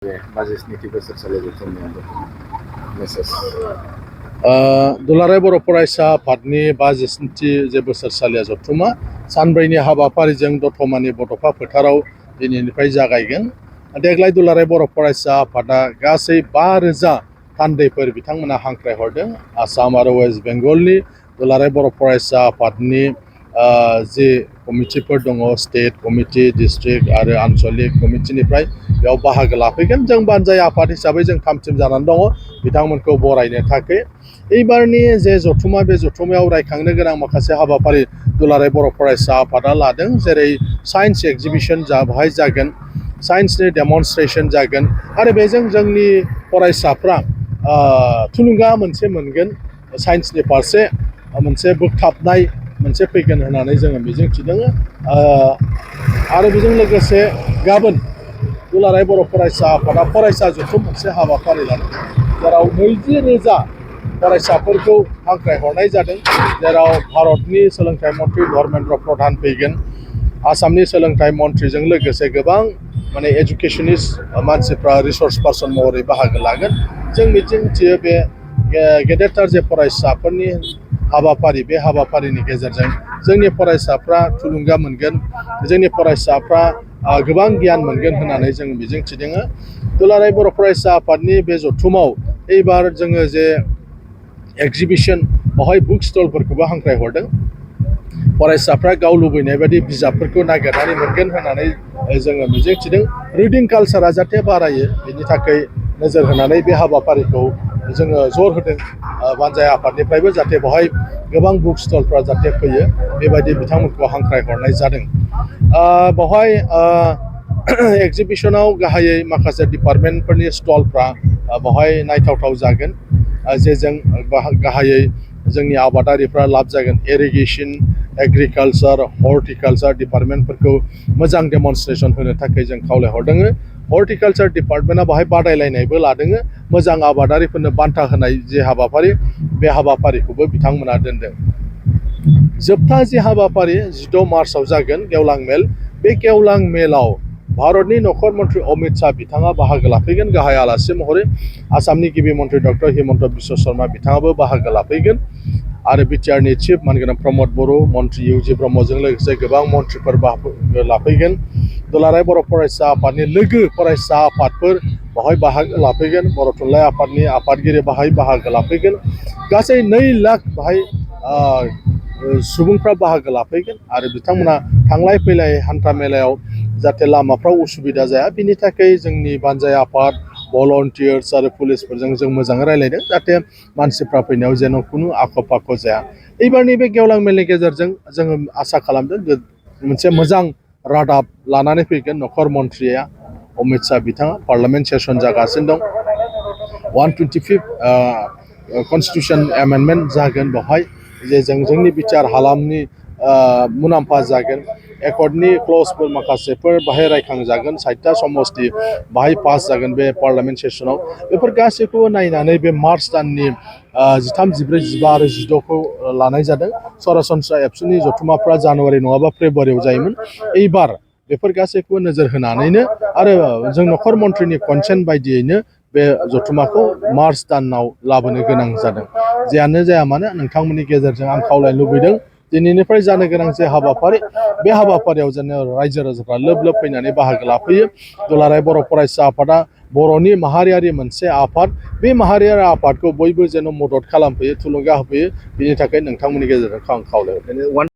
बाजेसनि बोसोर सालायजोबथारनायाबो मेसेज दुलाराय बर' फरायसा आफादनि 62 जे बोसोरसालिया जथुमा सानब्रैनि हाबाफारिजों दतमानि बड'फा फोथाराव दिनैनिफ्राय जागायगोन। देग्लाय दुलाराय बर' फरायसा आफादा गासै 5000 थान्दैफोर बिथांमोना हांख्रायहरदों। आसाम आरो वेस्ट बेंगलनि दुलाराय बर' फरायसा आफादनि जे कमिटिफोर दङ, स्टेट कमिटि, डिस्ट्रिक्ट आरो आनसलिक कमिटिनिफ्राय बेयाव बाहागो लाफैगोन। जों बानजाय आफाद हिसाबै जों थामथिम जानानै दङ बिथांमोनखौ बरायनो थाखाय। एबारनि जे जथुमा, बे जथुमायाव रायखांनो गोनां माखासे हाबाफारि दुलाराय बर' फरायसा आफादा लादों, जेरै साइन्स एक्जिबिशन बेवहाय जागोन, साइन्सनि डेमनस्ट्रेशन जागोन आरो बेजों जोंनि फरायसाफ्रा थुलुंगा मोनसे मोनगोन, साइन्सनि फारसे मोनसे बोगथाबनाय मोनसे फैगोन होननानै जोङो मिजिंथिदों। आरो बेजों लोगोसे गाबोन दुलाराय बर' फरायसा आफादा फरायसा जथुम मोनसे हाबाफारि लादों, जेराव 20,000 फरायसाफोरखौ हांख्रायहरनाय जादों, जेराव भारतनि सोलोंथाइ मन्त्रि धर्मेन्द्र प्रधान फैगोन, आसामनि सोलोंथाइ मन्त्रिजों लोगोसे गोबां एजुकेशनिस्ट मानसिफ्रा रिसर्स पार्सन महरै बाहागो लागोन। जों मिजिंथियो बे गेदेरथार जे फरायसाफोरनि हाबाफारि, बे हाबाफारिनि गेजेरजों जोंनि फरायसाफ्रा थुलुंगा मोनगोन, जोंनि फरायसाफ्रा गोबां गियान मोनगोन होननानै जों मिजिंथिदों। दुलाराय बर' फरायसा आफादनि बे जथुमाव एबार जोङो जे एक्जिबिशन, बेवहाय बुक स्टलफोरखौबो हांख्रायहरदों। फरायसाफ्रा गाव लुबैनाय बायदि बिजाबफोरखौ नागिरनानै मोनगोन होननानै जोङो मिजिंथिदों। रिडिं कालसारा जाहाथे बारायो, बेनि थाखाय नोजोर होनानै बे हाबाफारिखौ जोङो जर होदों। बानजाय आफादनिफ्रायबो जाहाथे बेवहाय गोबां बुक स्टलफ्रा जाहाथे फैयो, बेबायदि बिथांमोनखौ हांख्रायहरनाय जादों। बेवहाय एक्जिबिशनाव गाहायै माखासे डिपार्टमेन्टफोरनि स्टलफ्रा बेवहाय नायथावथाव जागोन, जेजों गाहायै जोंनि आबादारिफ्रा लाब जागोन। इरिगेसन, एग्रिकालचार, हर्टिकालचार डिपार्टमेन्टफोरखौ मोजां डेमनस्ट्रेशन होनो थाखाय जों खावलायहरदों। हर्टिकालचार डिपार्टमेन्टआ बाहाय बादायलायनायबो लादों, मोजां आबादारिफोरनो बान्था होनाय जे हाबाफारि, बे हाबाफारिखौबो बिथांमोना दोनदों। जोबथा जे हाबाफारि 16 मार्चआव जागोन गेवलां मेल। बे गेवलां मेलाव भारतनि नखर मन्त्रि अमित शाह बिथाङा बाहागो लाफैगोन गाहाय आलासि महरै। आसामनि गिबि मन्त्रि डक्टर हिमन्त बिश्व शर्मा बिथाङाबो बाहागो लाफैगोन आरो बिटिआरनि चिफ मानगोनां प्रमद बर', मन्त्रि इउजि ब्रह्मजों लोगोसे गोबां मन्थ्रिफोर बाहागो लाफैगोन। दुलाराय बर' फरायसा आफादनि लोगो फरायसा आफादफोर बेवहाय बाहागो लाफैगोन। बर' थुनलाइ आफादनि आफादगिरि बाहाय बाहागो लाफैगोन। गासै 2 लाख बाहाय सुबुंफ्रा बाहागो लाफैगोन आरो बिथांमोना थांलाय फैलाय हान्था मेलायाव जाहाथे लामाफ्राव उसुबिदा जाया, बिनि थाखाय जोंनि बानजाय आफाद, भलन्टियार्स आरो पुलिसफोरजों जों मोजाङै रायज्लायदों, जाहाथे मानसिफ्रा फैनायाव जेन' खुनु आख' फाख' जाया। एबारनि बे गेवलां मेलनि गेजेरजों जोङो आसा खालामदों मोनसे मोजां रादाब लानानै फैगोन नखर मन्त्रिया अमित शाह बिथाङा। पार्लामेन्ट सेसन जागासिनो दं, 125 कनस्टिटिउसन एमेन्डमेन्ट जागोन बेवहाय, जे जोंनि बिटिआर हालामनि मुलाम्फा जागोन। एकर्डनि क्लजफोर माखासेफोर बाहाय रायखांजागोन, 60टा समस्ति बाहाय पास जागोन बे पार्लामेन्ट सेसनाव। बेफोर गासैखौबो नायनानै बे मार्च दाननि 13, 14, 15 आरो 16खौ लानाय जादों। सरासनस्रा एबसुनि जथुमाफ्रा जानुवारि नङाबा फेब्रुवारियाव जायोमोन। एबार बेफोर गासैखौबो नोजोर होनानैनो आरो जों नखर मन्थ्रिनि कनसेन्ट बायदियैनो बे जथुमाखौ मार्च दानाव लाबोनो गोनां जादों। जियानो जाया मानो नोंथांमोननि गेजेरजों आं खावलायनो लुबैदों, दिनैनिफ्राय जानो गोनां जे हाबाफारि, बे हाबाफारियाव जेन रायजो राजाफ्रा लोब लोब फैनानै बाहागो लाफैयो। दुलाराय बर' फरायसा आफादा बर'नि माहारियारि मोनसे आफाद, बे माहारियारि आफादखौ बयबो जेन' मदद खालामफैयो, थुलुंगा होफैयो, बिनि थाखाय नोंथांमोननि गेजेरजों आं खावलायहरदों।